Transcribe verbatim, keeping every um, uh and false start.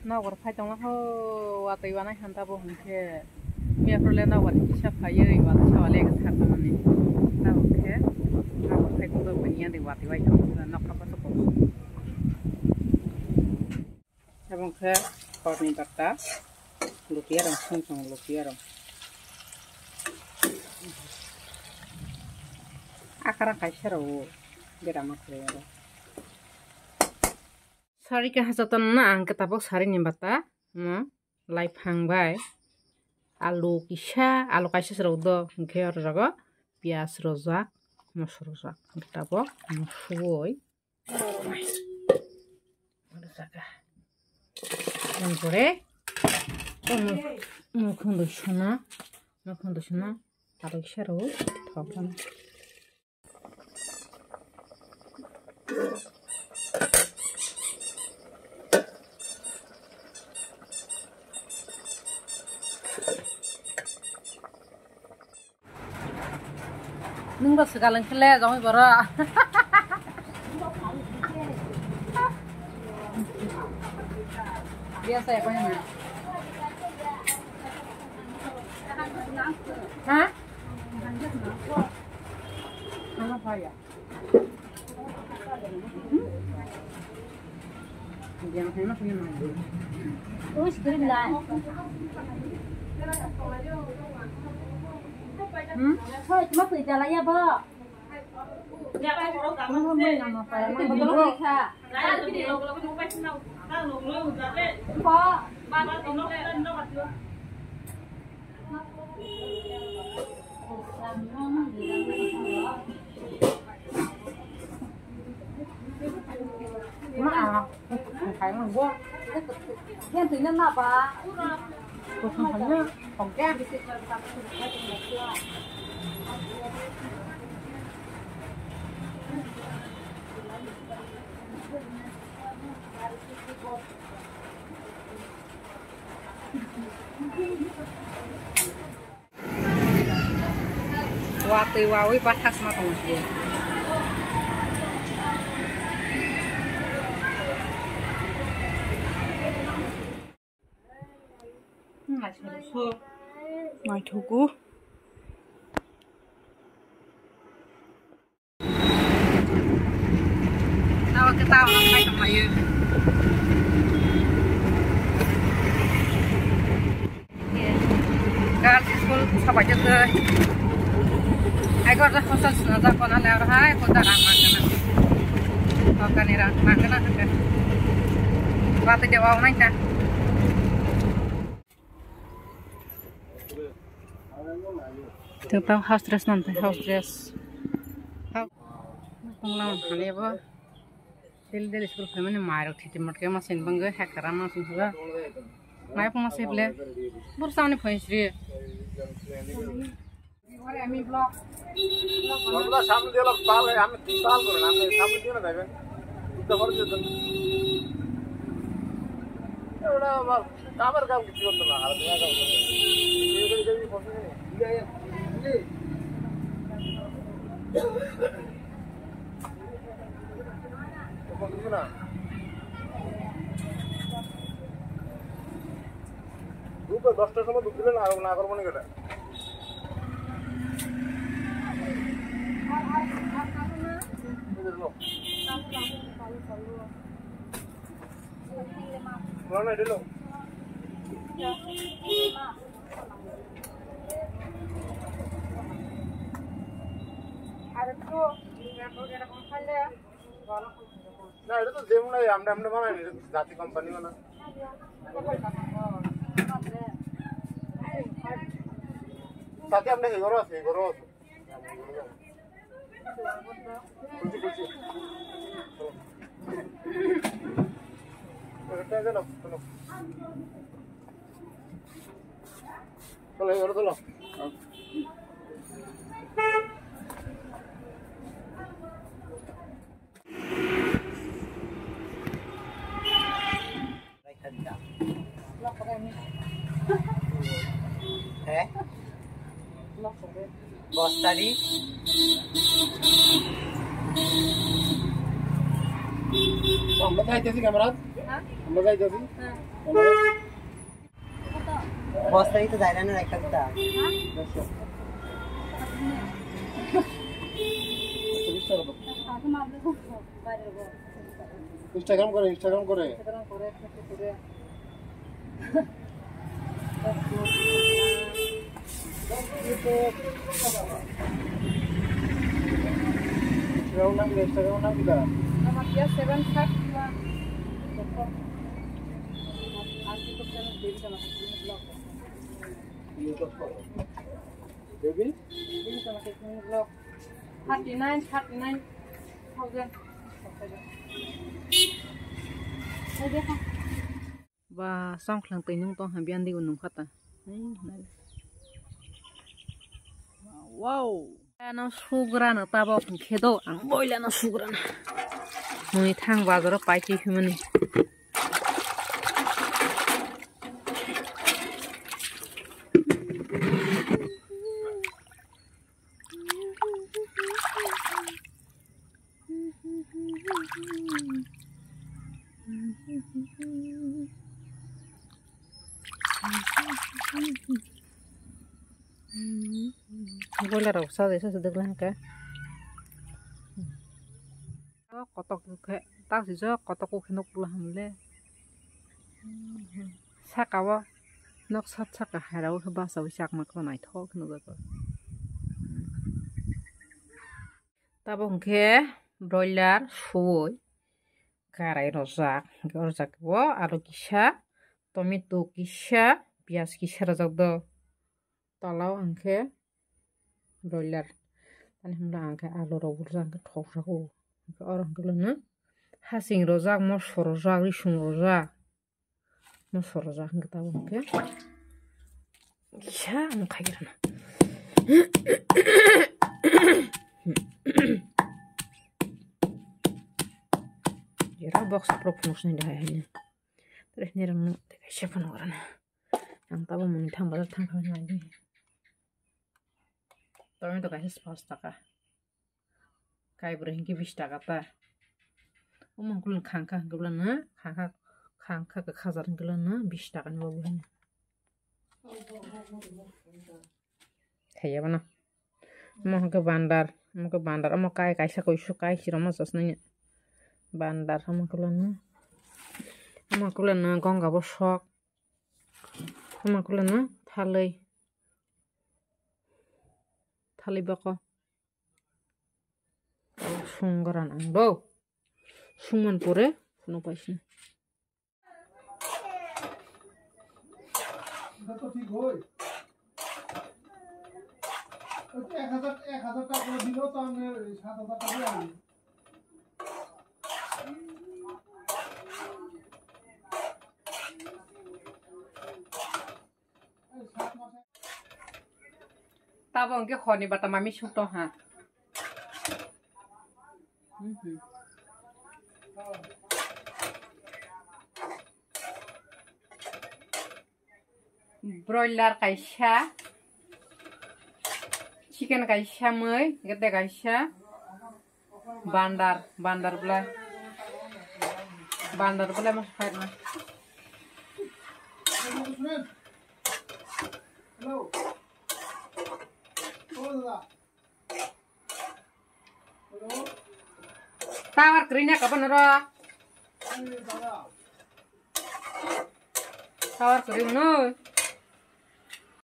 Nokbar phai tongla ho, watwi wanai han tabo hwnkhe. Miya phuru le nokbar kisa phaiwi, watwi sawa le thar tongmani. Tabo khe nokbar phai tongla bini yadi watwi wai tong nokha paso ko. Abo khe horni batta, luti arong song song luti arong. Akara kaisa rw berama khe. Sari kaha jotono ang khe tabuk sari ni bata, mo lai phang bai, alu kisa, alu kaisa se rw do, hwnkhe oro jago piyaj rwjak, moso rwjak, hwnkhe tabuk mo suwui, oro jaga, hwnkhe, mo khundui sona, mo khundui sona, alu kisa rw thok. Nwng bo swkang khe le jongoi borok. Biasa ya kau yang mana? Hah? Mana saya? Hmm? Hoi, cuma beli jalan ya, Bo. Cuma beli nama saya, mana beli, Bo? Ma, ah, khai ma bo. Yan tu na ba. Ko sang khai na, kong kya. Watwi wawi bathak ma tong si. Naithogo. Tawa khe tawa nang bai tonglaio. Girls school sabai jagwi. Ai gor da hostel swnajak kono le aro hai koda rang mangana. Kokani rang mangana hwnkhe. Watwi dewa wngnai ta. Tang house dress nang tang house dress. Hau. Tongla mani bo. Daily daily school phaimani mairok thiti motkhe ma sini bangwi hekara ma sini hwla. Mai phung ma sibile. Bursa mani phai sri. আমরা সামনে দিয়ে এলাম, তাহলে আমি তাল করে না, আপনি সামনে দিয়ে না যাবেন। উল্টা করে যেতেন। ওটা আমার কামের কাম কিছু করতো না, আর দেখা যাবে। তখন কিছু না। দুপুর দশটার সময় দুধ দিলে না, না করবো না কেটা। আর একটু এরকম খাইলে না, এটা তো যেমন হয়, আমরা, আমরা বানাই না, এটা তো জাতি কোম্পানি বানা। তাতে আমরা এগারো আছে, এগারো আছে। খুলছি, খুলছি। এটা গেল, চলো। চলো, এগারো চলো। হ্যাঁ? দশ তারিখ। আমরা তো আইতেছি camera. Bosta itu jaira na ekta kita. Instagram করে, Instagram করে। Instagram nang, Instagram nang kita. Nama dia seven five dua. Asli ko channel Devi Tama Kekuni vlog. Devi? Devi Tama Kekuni vlog. Thirty nine, thirty nine thousand. Ba, songkhlang twi nung tong ha, biyan di unung khata. Wow. Ano sugra no tabok khe do, ang boila no sugra no. Mui thang bazaro pai twi phimani. Boila rok sa desa sedek lang ke. Kotok khe, tak sijak kotok khe nuk pula hamle. Saka o nok sat saka hairao khe bachaui chakma khe naithok khe nukjakgo. Tabok hwnkhe broiler suwui karai rojak, hwnkhe o jaga o alu kisa, tomato kisa, piyaj kisa rojak do. Tola o hwnkhe broiler. Ani hwnba hwnkhe alu rok burjak hwnkhe thok rok o. Hwnkhe oro hwnkhe lano hasing rojak, moso rojak, risung rojak. Moso rojak hwnkhe tabuk hwnkhe kisa ang khairana. Jera box pro phunuk sinai dahai haino. Tere hini rang no teka se phunuk rana. Ang tabuk muni thang bazar thang kha nai di. Tomato kaisa pas taka. Kaibrwi hwnkhe bish taka ta. Omo hwnkhe khangkha hwnkhe bwlano khangkha khangkha kwkha jar hwnkhe bwlano bish takani bo buhino. Thaiya bono. Omo hwnkhe bandar, omo hwnkhe bandar, omo kai kaisa kuisu kai sirokma chasnai bandar omo hwnkhe bwlano. Omo hwnkhe bwlano gonga bosok. Omo hwnkhe bwlano thalwi. Thalwi bokol. Sung goran ang do. Sungman pore phunuk paisini. Tabuk hwnkhe horni bata mami suk tong ha. Broiler kaisa, chicken kaisa, mui gede kaisa. Bandar, bandar bwlai. Bandar bwlai ma khairma. Tower kwrwi na kabo noro. Tower kwrwi no.